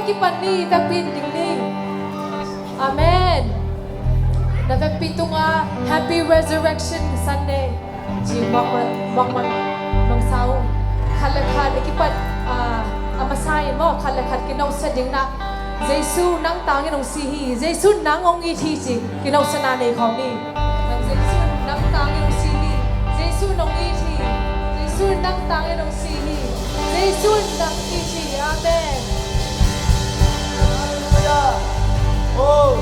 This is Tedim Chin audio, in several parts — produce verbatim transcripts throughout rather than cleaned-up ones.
Kipan ni, vekpi in ding ni. Amen. Na vekpi tungah Happy Resurrection Sunday ci mawk, mawk, mawk, mawk sau. Khat le khat i kipat, ah, a masa in maw, khat le khat kinawhsa ding na. Jesu nang tangin hong si hi. Jesu nang hong it hi ci. Kinawhsana nei khawm ni. Jesu nang tangin hong si hi. Jesu nang it hi. Jesu nang tangin hong si hi. Jesu nang it hi. Amen. Hallelujah. Oh.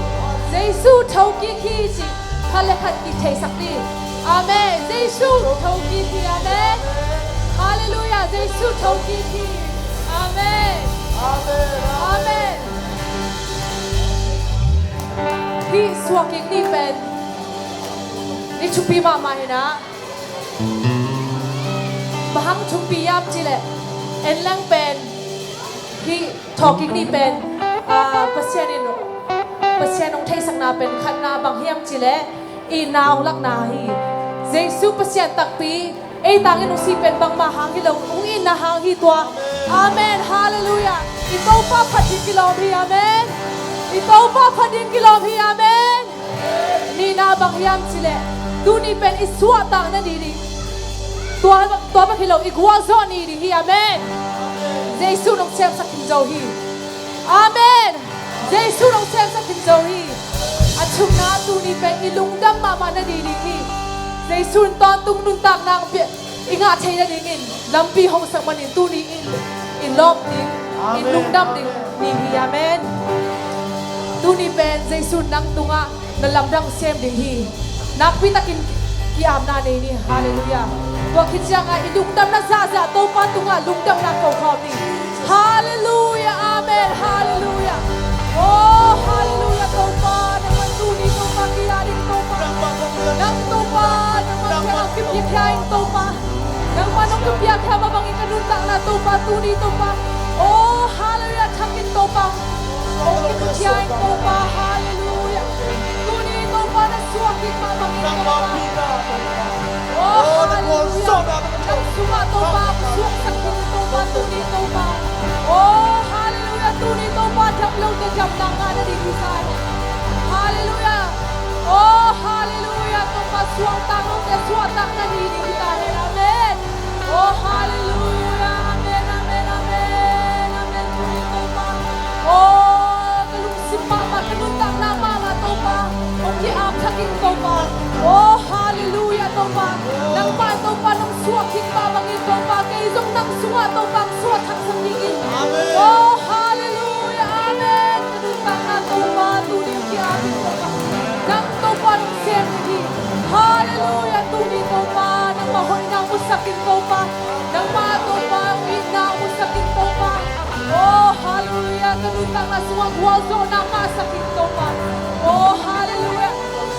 Jesu thokik hi ci. Khat le khat kitheisak ni. Amen. Jesu thokik hi. Amen. Hallelujah. Jesu thokik hi. Amen. Amen. Amen. Hih suahkik ni pen ni thupi mahmah hi na. Bang hang thupi hiam cih leh, en leng pen hih thawhkik ni pen, ah, Pasian in, Pasian hong theihsakna pen khatna bang hiam cih leh, itna hong lakna hi. Jesu Pasian takpi, ei tangin hong si pen bangmah hang hi lo, hong itna hang hi tua. Amen. Hallelujah. I Topa phat ding kilawm hi. Amen. I Topa phat ding kilawm hi. Amen. Nihna bang hiam cih leh, tuni pen i suahtakna ni ding. Tua, tua bek hi lo, i gualzawh ni ding hi. Amen. Jesu in hong semsak khin zo hi. Amen. Jesu in hong semsak khin zo hi. A thumna, tuni pen i lungdam mahmah nading ding hi. Jesu in tawntung nuntakna hong pia, i ngah theih nadingin lampi hong sak manin tuni in i lawp ding, i lungdam ding ni hi. Amen. Tuni pen Jesu in nang tungah na lamdang sem ding hi. Nakpi takin ki-apna nei ni. Hallelujah. Tua khit ciangah i lungdamna zahzah Topa tungah lungdamna ko khawm ni. Hallelujah. Amen. Hallelujah. Oh, hallelujah, Topa. Nangmah tuni Topa ki-at in Topa. Nang Topa, nangmah kiang kipia in Topa. Nangmah nong kipia mah bangin ka nuntakna Topa tuni Topa. Oh, hallelujah, thak in Topa. Oh, kipia in Topa, hallelujah. Tuni Topa na suahkik mah bangin Topa. Oh, hallelujah. Nang sungah Topa, suaksak in Topa, tuni Topa. Oh, hallelujah, tuni Topa, dam lote damna ngah nading hi ta hen. Hallelujah. Oh, hallelujah, Topa, suahtak lote suahtakna nei ding hi ta hen. Amen. Oh, hallelujah. Amen, amen, amen, amen. Tuni Topa. Oh, ka lungsim mahmah, ka nuntakna mahmah Topa, hong ki-ap thak in Topa. Oh, hallelujah, Topa. Nangmah Topa nong suahkik mah bangin Topa, kei zong nang sungah Topa hong suah thaksak dingin. Amen. Oh, hallelujah. Amen. Ka nuntakna Topa, tuni ki-ap in Topa. Nang Topa nong sem ding hi. Hallelujah. Tuni Topa, nangmah hoihna musak in Topa. Nangmah Topa, itna musak in Topa. Oh, hallelujah. Ka nuntakna sungah gualzawhna ngahsak in Topa. Oh, hallelujah.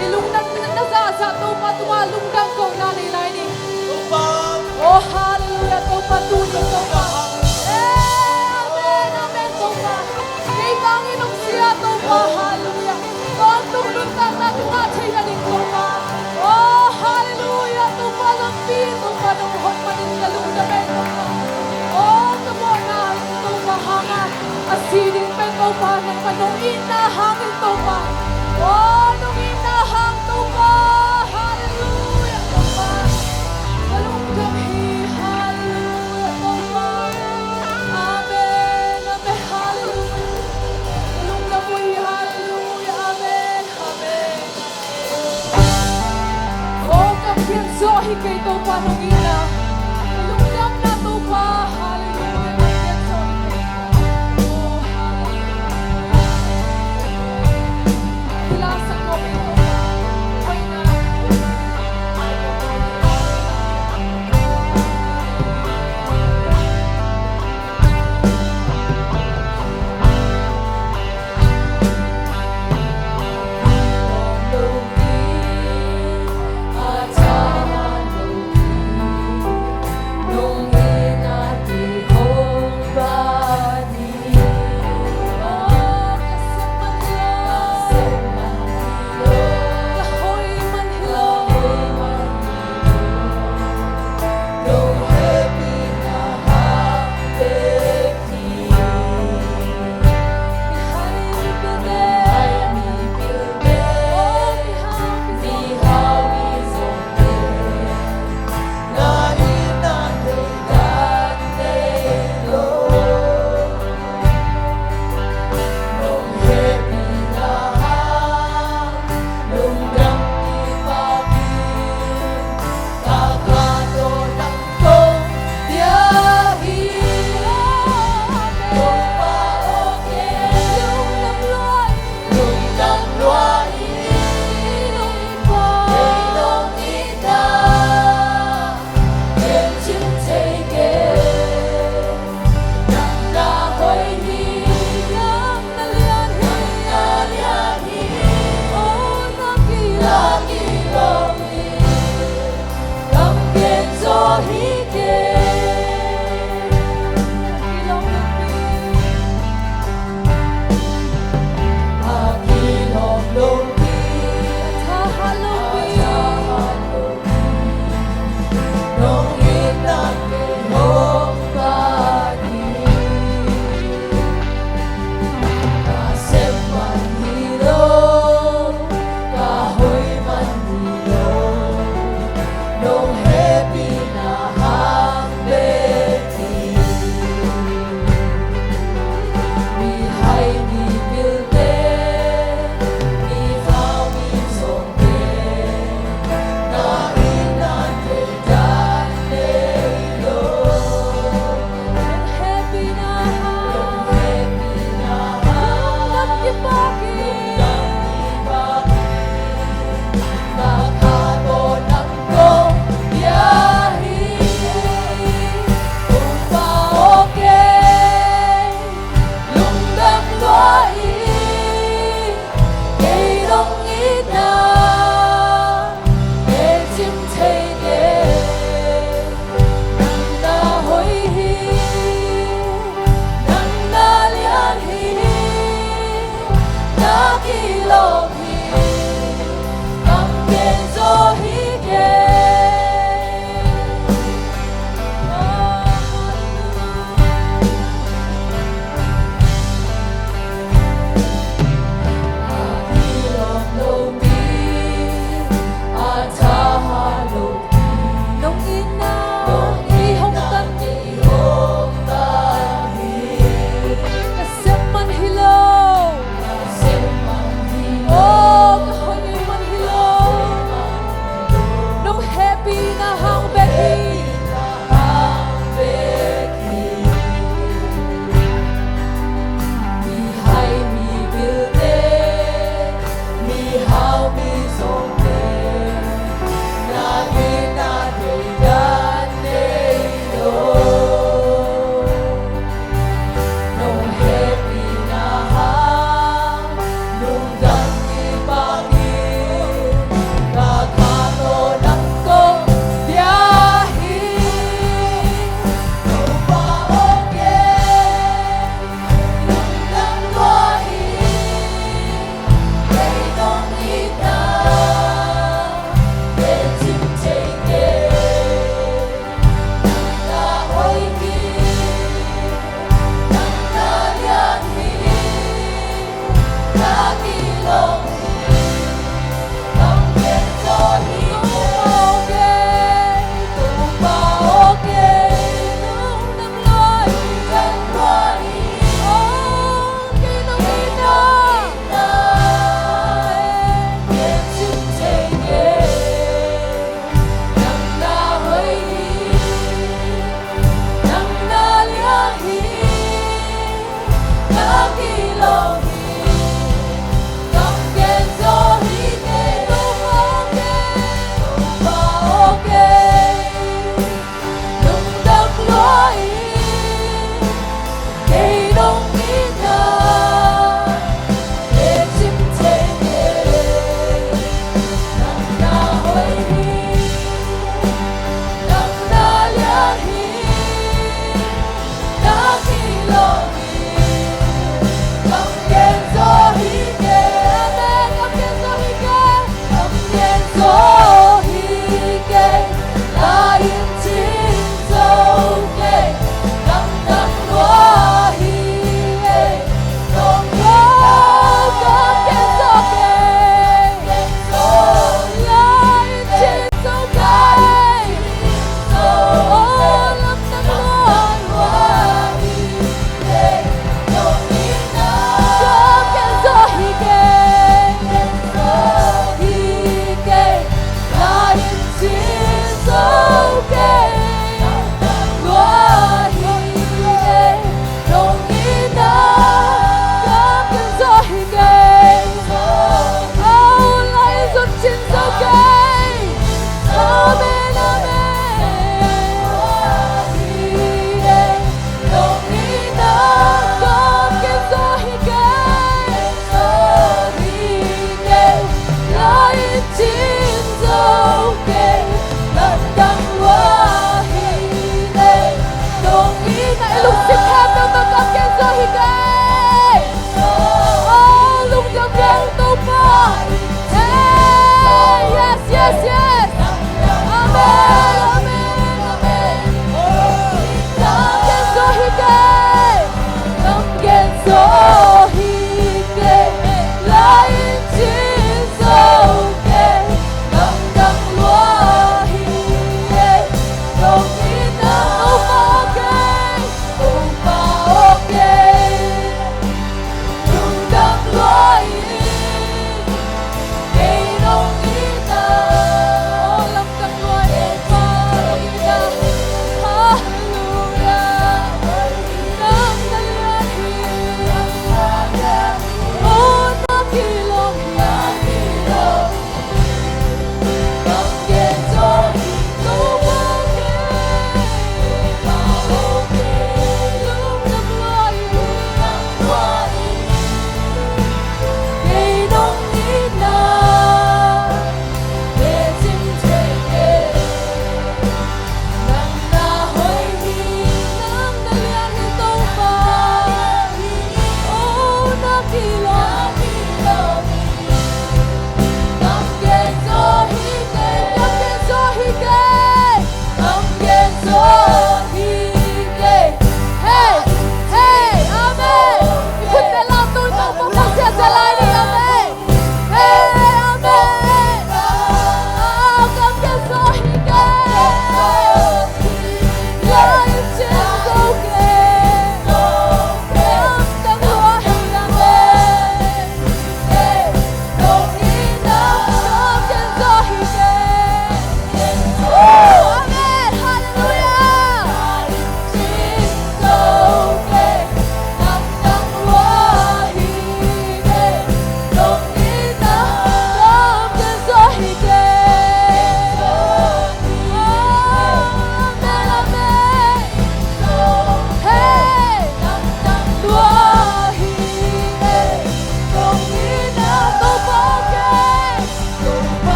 I lungdamna zahzah Topa tungah lungdam kohna nei lai ni. Oh, hallelujah, Topa, tuni Topa. Eh, amen, amen, Topa. Kei tangin hong si a Topa, hallelujah. Tawntung nuntakna ka ngah theih nading Topa. Oh, hallelujah, Topa, lampi Topa nong hon manin ka lungdam e Topa. Oh, ka mawhna Topa hangin a si ding pen Topa nangmah nong itna hangin Topa. Oh, nong itna hang Topa. Hallelujah, Topa. Ka lungdam hi, hallelujah, Topa. Amen, amen, hallelujah. Ka lungdam uh hi, hallelujah, amen, amen. Oh, ka pianzaw hi kei Topa nong itna. Ka lungdamna Topa, hallelujah, ka pianzaw hi kei. Oh, hallelujah. Kilangsak ko kei Topa. Hoihna. Nong itna i hong tan hi. Ka sem man hi lo. O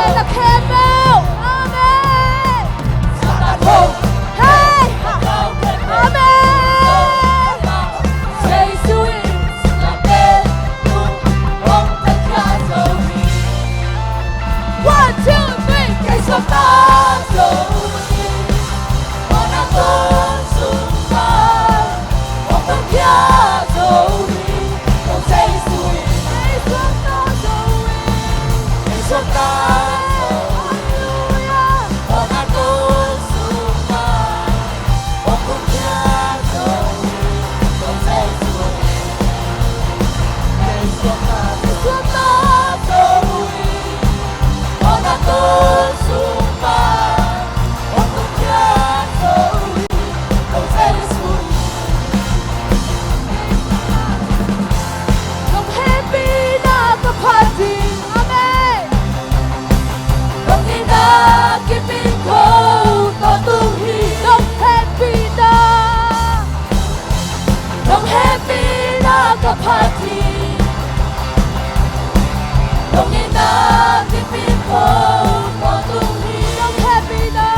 Amen. Amen. Amen. One, two, three. Nong hehpihna ka phat ding. Amen. Nong itna kipin ko tawntung hi. Nong hehpihna. Nong hehpihna ka phat hi. Nong itna kipin ko tawntung hi. Nong hehpihna.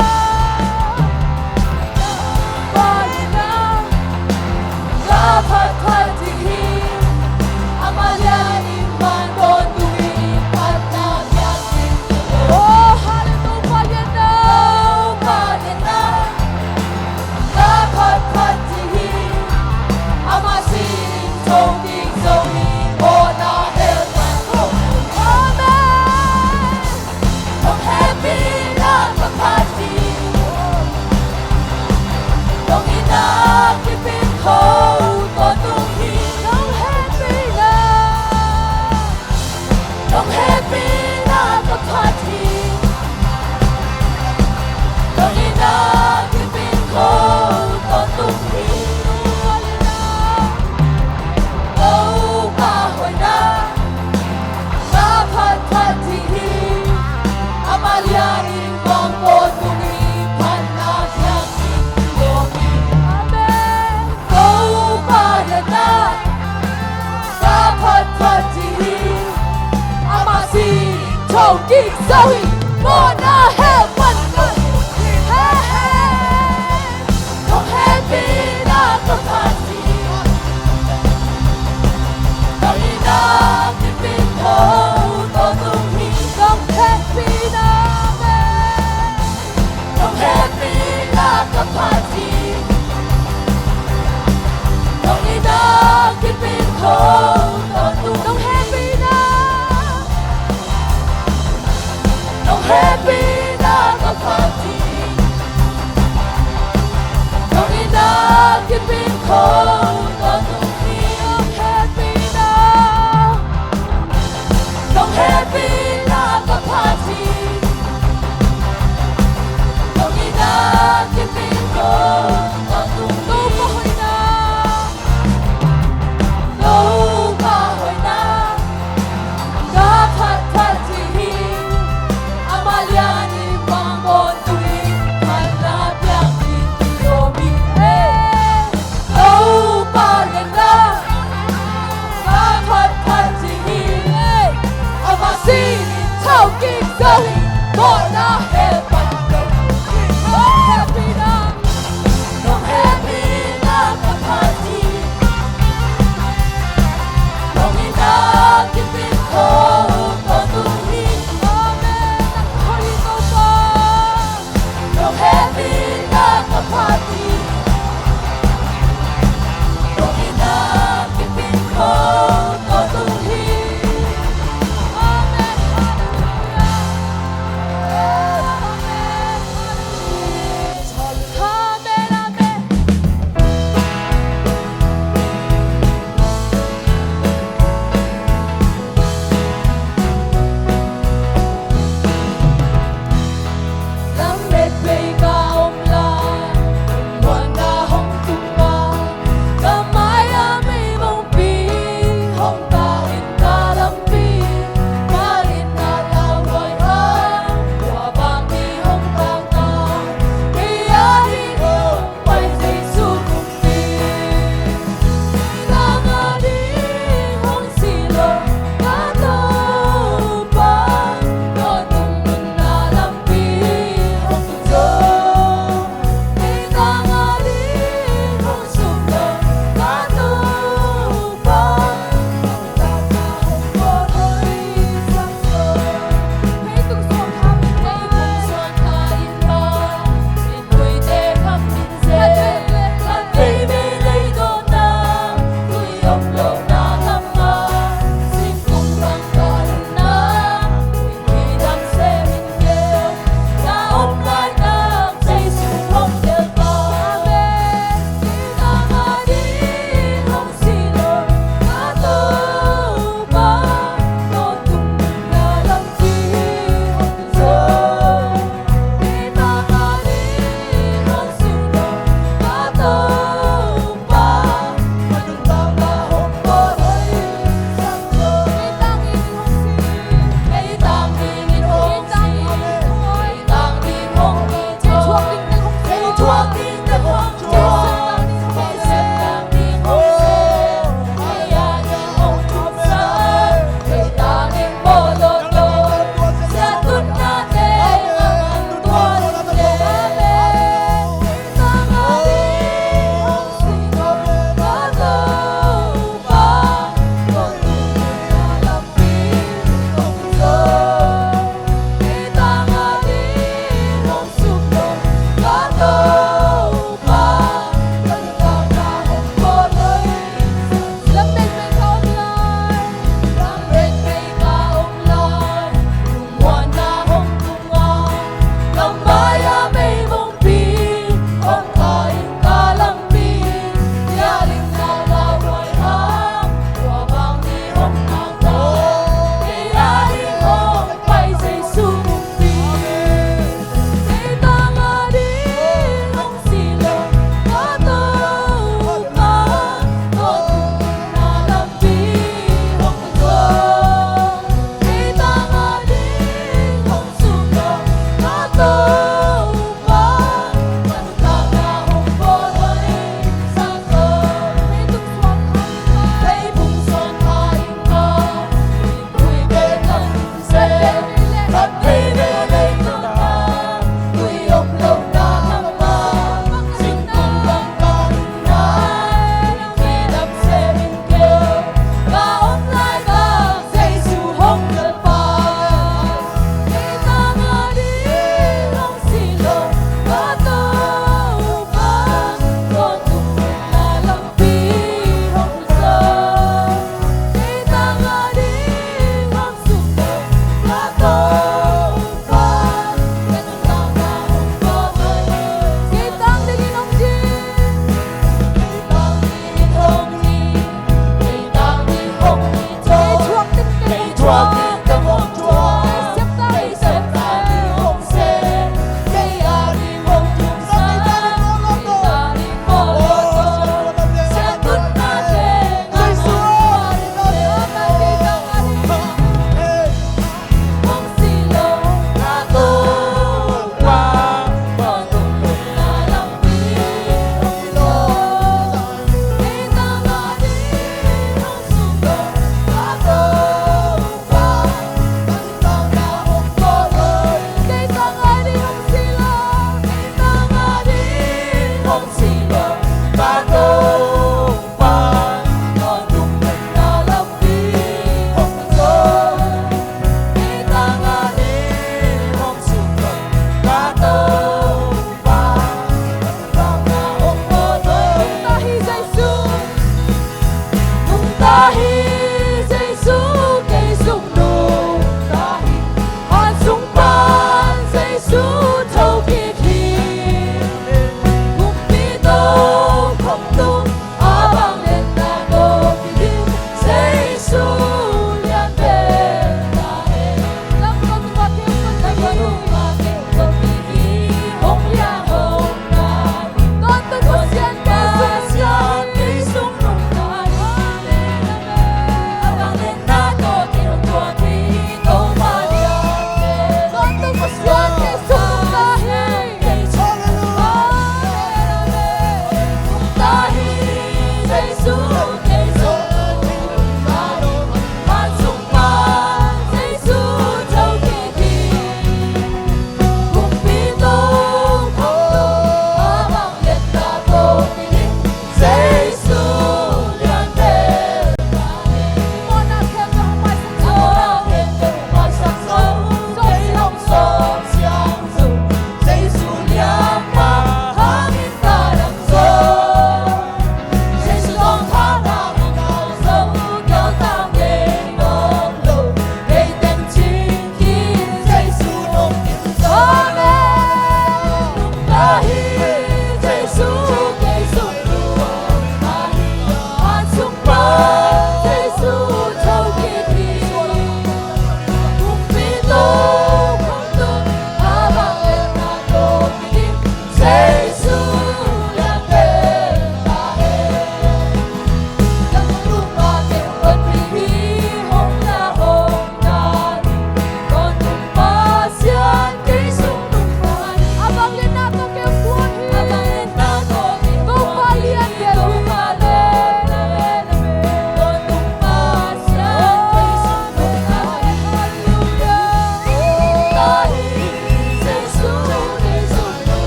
Ka phat phat ding hi. Ama lian in man tawntung hi. Phatna piak ding. Oh, hallelujah. Topa lian na. Ka phat phat ding hi. Ama sin thong ding zong hi. Mawhna hell pan ko. Amen. Nong hehpihna ka phat hi. Nong itna kipin ko tawntung hi. Nong hehpihna. Nong hehpihna ka phat hi. Nong itna kipin ko tawntung hi. Topa hoihna. Ka phat phat ding hi. Ama lian in man tawntung hi. Phatna piak ding hi. Amen. Topa lian na. Ka phat phat ding hi. Ama sin thong ding zong hi. Mawhna hell pan ko. Hey, hey. Nong hehpihna ka phat hi. Nong itna kipin ko tawntung hi. Nong hehpihna. Amen. Nong hehpihna ka phat hi. Nong itna kipin ko tawntung. Nong hehpihna. Nong hehpihna ka phat hi. Nong itna kipin ko tawntung hi. Nong hehpihna. Nong hehpihna ka phat hi. Nong itna kipin ko tawntung hi. Topa hoihna. Topa hoihna. Ka phat phat ding hi. Ama lian in man tawntung hi. Phatna piak ding hi. Topa lian na. Ka phat phat ding hi. Ama sin thong ding zong hi. Mawhna hell pan ko. Nong hehpihna. Nong hehpihna ka phat hi. Nong itna kipin ko tawntung hi. Amen. Nang hoih Topa. Nong hehpihna ka phat hi. Nong itna kipin ko tawntung hi. Amen. Hallelujah.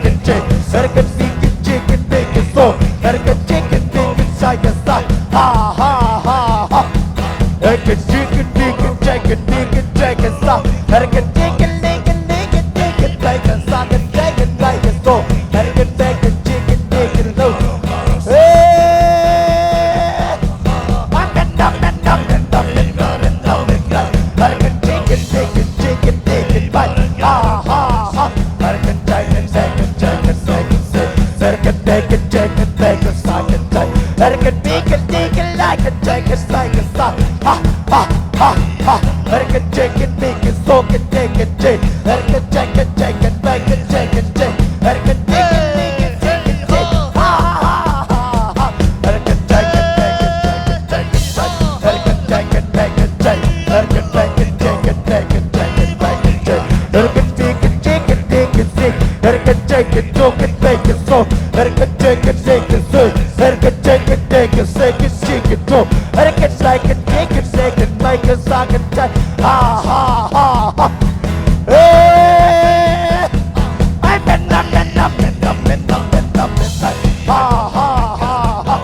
Hurricane, chicken, chicken, chicken, chicken, so. Hurricane, chicken, chicken, chicken, sa. Ha, ha, ha, ha. Hurricane, chicken, chicken, chicken, chicken, chicken, sa. Hurricane, chicken, chicken, chicken, chicken, chicken, sa. Chicken, chicken, chicken, so. Hurricane, chicken, chicken, chicken, so. Hey! Ha, ha, ha, ha. Hey! Ay, men, men, men, men, men, men, men, men, men, men. Ha, ha, ha, ha.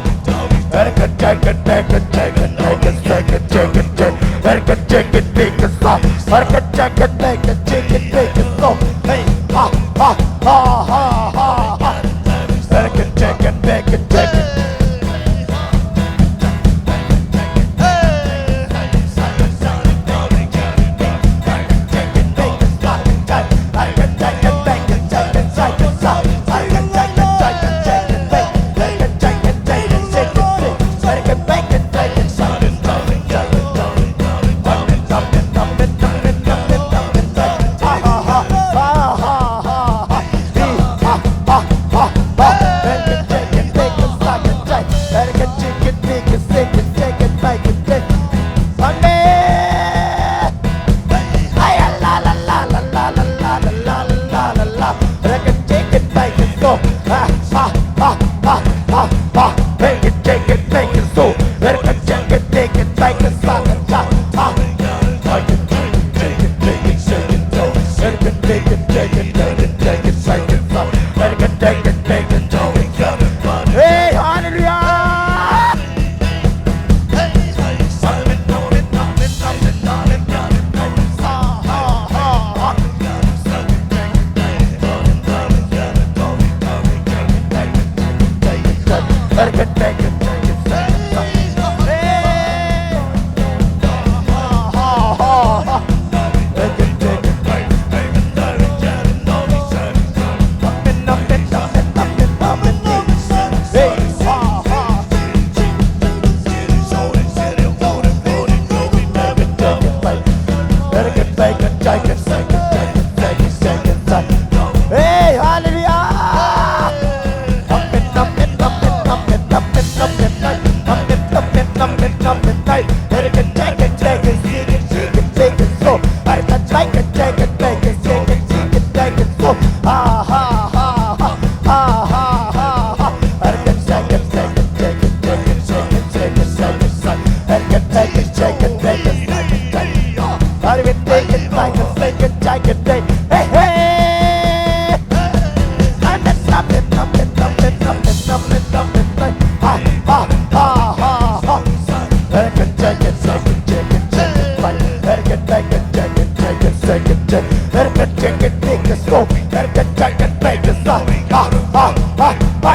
Go. Better get, get, get, make it stop. Ha, ha, ha, ha, ha,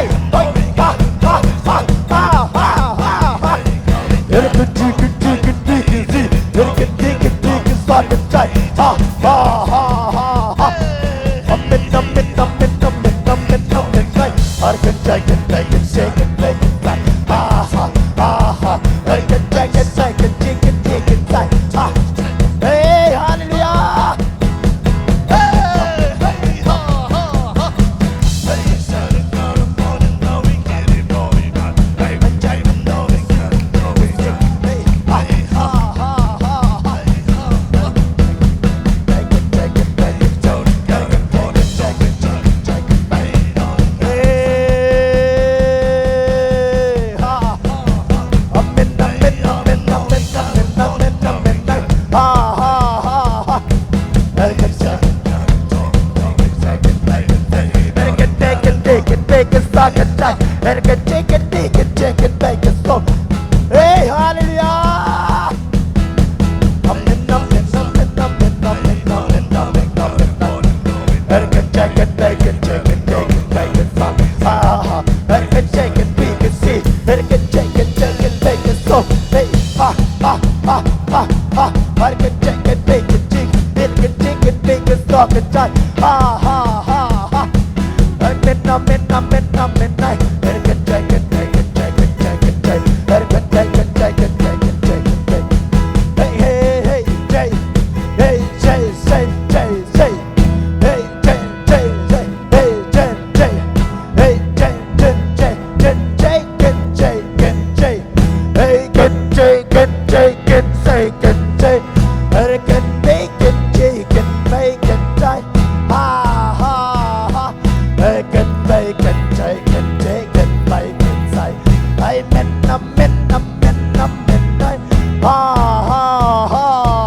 ha, ha, ha, ha, ha. Better get, get, get, get, make it see. Better get, get, get, get, get, stop the fight. Ha, ha, ha, ha, ha. Amen, amen, amen, amen, amen, amen, amen. Better get, get, get, make it, shake it, make it stop. Ha, ha, ha, ha. Better get, get, get, make it, shake it, make it stop. Ha. Hey, hallelujah. Hey, hallelujah. Amen, amen, amen, amen. Hey, ha, ha, ha, ha, ha. Better get, take it, take it, make it so. Hey, ha, ha, ha, ha, ha. Better get, take it, make it, take it, take it, take it, make it so. Get tight. Ha, ha, ha, ha. Amen, amen, amen, amen, amen. Better get, take it, take it, take it, take it, take it. Better get, take it, take it, take it, take it, take it. Hey, hey, hey, Jay. Hey, Jay, Jay, Jay, Jay. Hey, Jay, Jay, Jay. Hey, Jay, Jay. Hey, Jay, Jay, Jay, Jay, Jay, Jay, Jay, Jay. Hey, Ken Jay, Ken Jay, Ken Say, Ken Jay. Hey, Ken Bay, Ken Jay, Ken Bay, Ken Jay. Ha, ha, ha. Hey, Ken Bay, Ken Jay, Ken Jay, Ken Bay, Ken Say. Hey, men, a men, a men, a men, hey. Ha, ha, ha,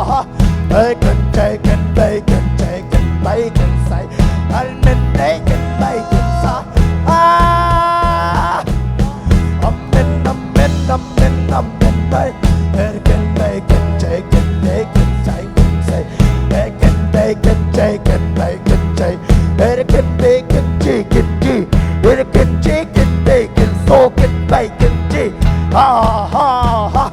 ha. Hey, Ken Jay, Ken Bay, Ken Jay, Ken Bay, Ken Say. Hey, men, hey, Ken Bay, Ken Sa. Ah! Amen, amen, amen, amen, hey. Hey, Ken Bay, Ken Jay, Ken Bay, Ken Say, Ken Say. Hey, Ken Bay, Ken Jay, Ken Bay, Ken Jay. Hey, Ken Bay, Ken Jay, Ken Jay. Hey, Ken Jay, Ken Bay, Ken So, Ken Bay, Ken Jay. Ha, ha, ha,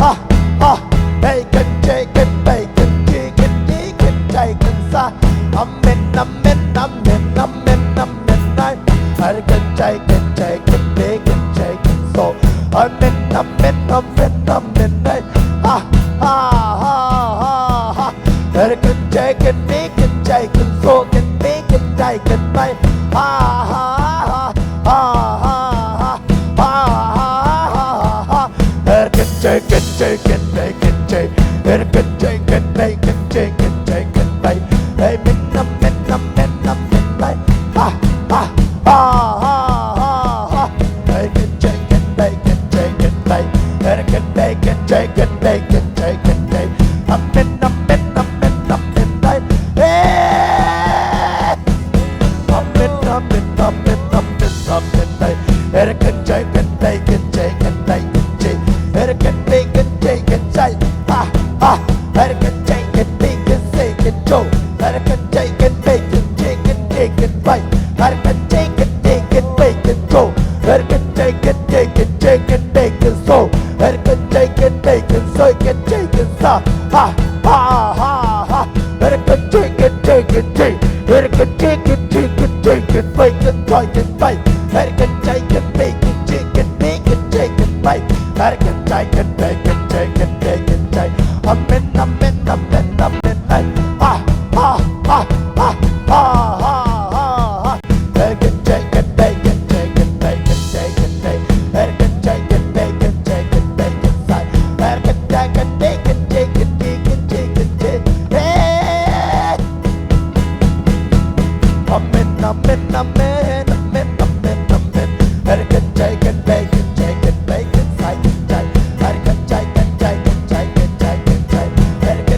ha, ha. Hey, Ken Jay, Ken Bay, Ken Jay, Ken Jay, Ken Jay, Ken Sa. Amen, amen, amen, amen, amen, amen. Hey, Ken Jay, Ken Jay, Ken Bay, Ken Jay, Ken So. Amen, amen, amen, amen, hey. Ha, ha, ha, ha, ha. Hey, Ken Jay, Ken Bay, Ken Jay, Ken So, Ken Bay, Ken Jay, Ken Bay. Ha, ha, ha, ha, ha, ha. Ha, ha, ha, ha, ha, ha. Hey, Ken Jay, Ken Jay, Ken Bay, Ken Jay. Hey, Ken Jay, Ken Bay, Ken Jay, Ken Jay, Ken Bay. Hey, men, amen, amen, amen, hey. Ha, ha, ha, ha, ha, ha. Hey, Ken Jay, Ken Bay, Ken Jay, Ken Bay. Hey, Ken Bay, Ken Jay, Ken Bay, Ken Jay, Ken Bay. Amen, amen, amen, amen, hey. Hey. Amen, amen, amen, amen, amen, hey. Hey, Ken Jay, Ken Bay, Ken Jay, Ken Bay, Ken Jay. Hey, Ken Bay, Ken Jay, Ken Jay. Ha, ha. Hey, Ken Jay, Ken Bay, Ken Say, Ken Jo. Hey, Ken Jay, Ken Bay, Ken Jay, Ken Jay, Ken Bay. Hey, Ken Jay, Ken Jay, Ken Bay, Ken Jo. Hey, Ken Jay, Ken Jay, Ken Jay, Ken Bay, Ken So. Hey, Ken Jay, Ken Bay, Ken So, Ken Jay, Ken Sa. Ha, ha, ha, ha. Hey, Ken Jay, Ken Jay, Ken Jay. Hey, Ken Jay, Ken Jay, Ken Jay, Ken Bay, Ken Jay, Ken Bay. Hey, Ken Jay, Ken Bay, Ken Jay, Ken Bay, Ken Jay, Ken Bay. Hey, Ken Jay, Ken Bay, Ken Jay, Ken Bay, Ken Jay. Amen, amen, amen, amen. Hey, ha, ha, ha, ha, ha, ha, ha. Hey, Ken Jay, Ken Bay, Ken Jay, Ken Bay, Ken Jay, Ken Bay. Hey, Ken Jay, Ken Bay, Ken Jay, Ken Bay, Ken Jay. Hey, Ken Jay, Ken Bay, Ken Jay, Ken Jay, Ken Jay. Hey. Amen, amen, amen, amen, amen, amen. Hey, Ken Jay, Ken Bay, Ken Jay, Ken Bay, Ken Sai, Ken Jay. Hey, Ken Jay, Ken Jay, Ken Jay, Ken Jay, Ken Jay. Hey, Ken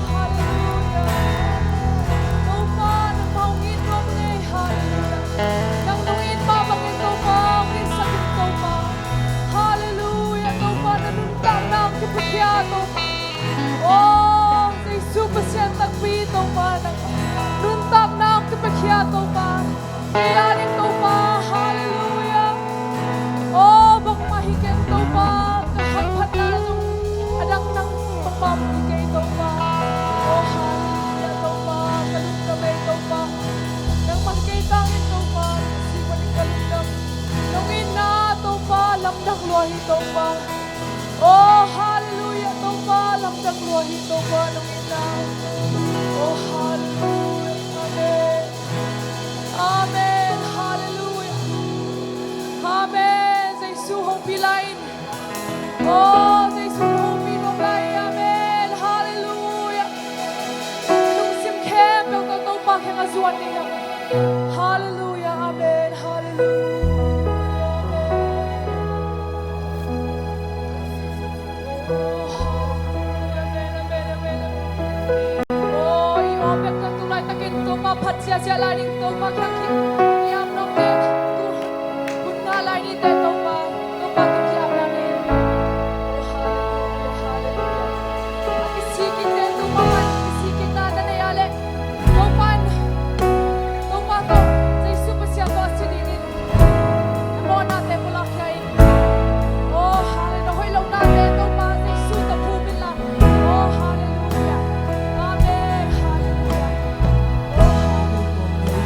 Halleluia. Topa, nangmah hong it nuam ing ei. Halleluia. Nang nong it mah bangin Topa, hong itsak in Topa. Halleluia. Topa, na nuntakna hong kipiakhia Topa. O Jesu Pasian takpi Topa, nang nuntakna hong kipiakhia Topa. Kei ading Topa, halleluia. O, bangmah hi keng Topa, ka hamphatna zong a dang nang bangmah hi kei Topa. O, halleluia Topa, ka lungdam ei Topa. Nangmah kei tangin Topa, si manin ka lungdam. Nong itna Topa, lamdang lua hi Topa. O, halleluia Topa, lamdang lua hi Topa, nong itna. O, halleluia. Amen. Amen. Halleluia. Amen. Jesu hopih lai in. O, Jesu hopih nuam lai in. Amen. Halleluia. Lungsim khempeuh tawh Topa kiangah zuan ni. Halleluia. Amen. Halleluia. Amen. O, halleluia. Amen. Amen. Amen. O, i aw bek tawh tu laitakin Topa phat ziahziah lai ding, Topa kiang ki-am nuam ding. Kun ngah lai ni teh Topa, Topa kiang ki-am lai ni. O, halleluia, halleluia. A kisik in teh Topa pan kisik in na na nei a leh Topa in, Topa tawh, Jesu Pasian tawh a si dingin na mawhnate pulak khia in. O, halleluia. Na hoih lohnate Topa Jesu tawh phum inla. O, halleluia. Amen. Halleluia. O, halleluia.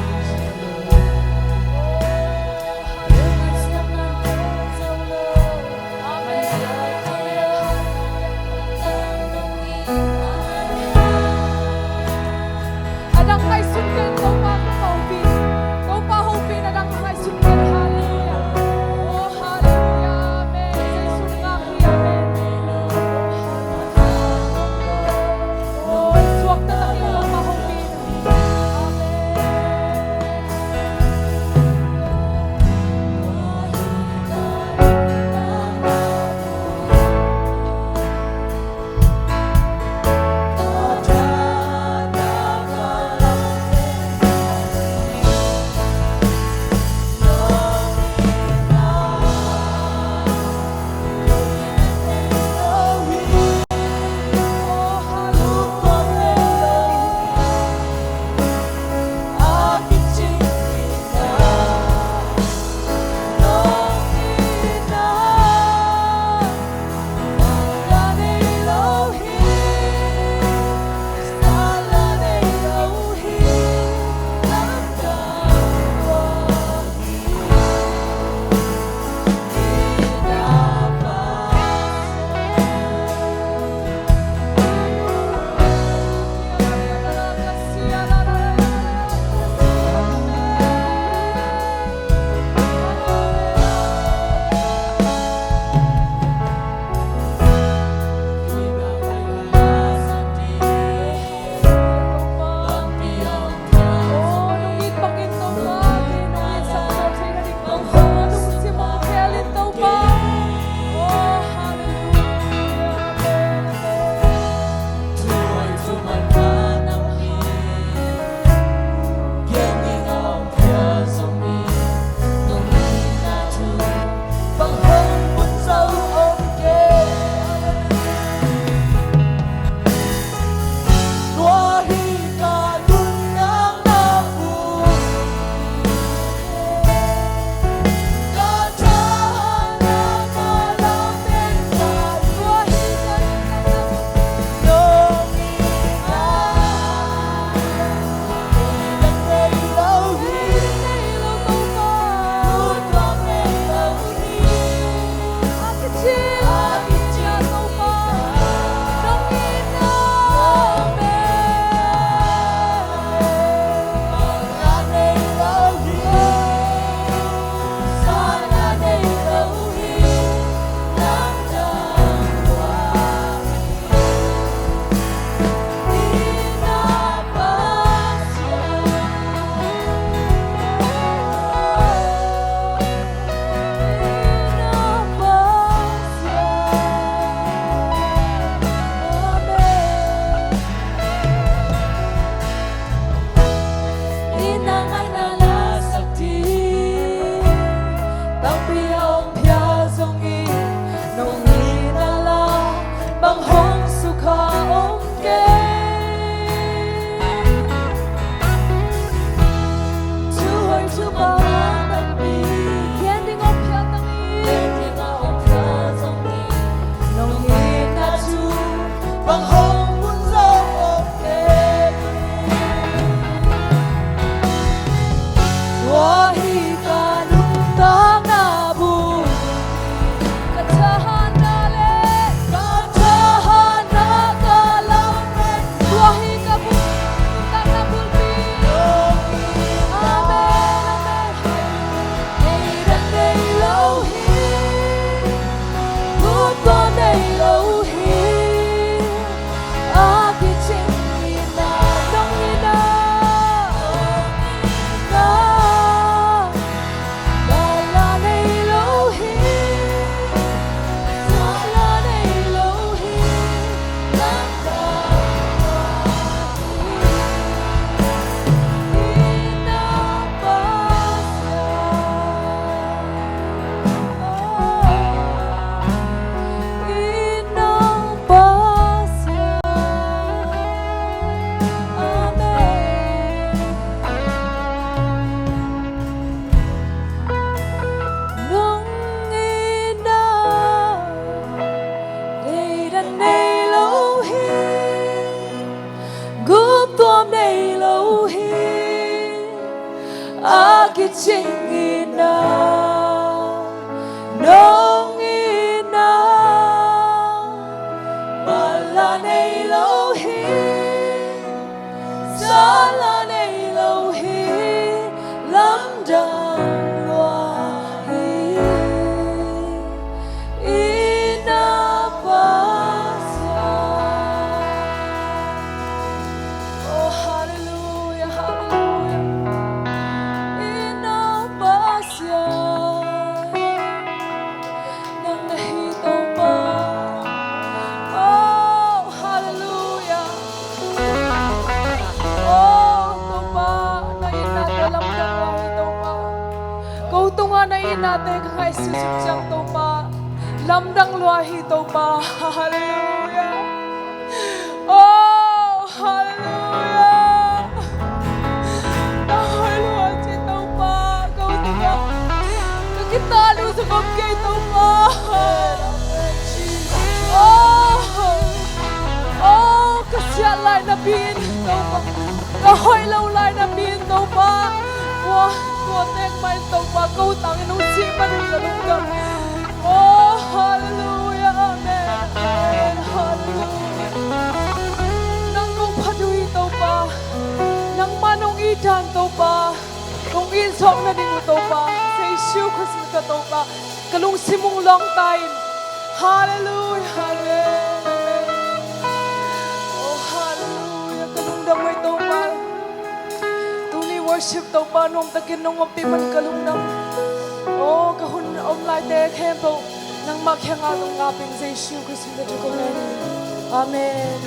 kicing in ah, nong in ah, mala nei lo hi, sala nei lo hi, lamdang lua hi. Ina Pasian. Oh, hallelujah, hallelujah. Ina Pasian. Nang na hi Topa. Oh, hallelujah. Oh, Topa, na itnate lamdang lua hi Topa. Ko tungah na itnate ka ngaihsut suk ciang Topa, lamdang lua hi Topa. Hallelujah. Oh, hallelujah. Na hoih lua ci Topa, ko tungah ka kitalu sa ngam kei Topa. Oh, oh, ka siat lai napi in Topa, ka hoih lo lai napi in Topa, tua, tua tek mah in Topa, ko tangin hong sih man in ka lungdam. Oh, hallelujah, amen, amen, hallelujah. Nang kong phat uh hi Topa, nangmah nong it dan Topa, kong it zawk nading uh Topa, Jesu Khrist min tawh Topa, ka lungsim hong lawngta in. Hallelujah, amen, amen. Oh, hallelujah, ka lungdam uh hi Topa. Tuni worship Topa nuamtakin nong ompih man ka lungdam. Oh, ka hun om laite khempeuh nangmah kiangah nong ngap ing, Jesu Khrist min tawh kong ngen hi. Amen.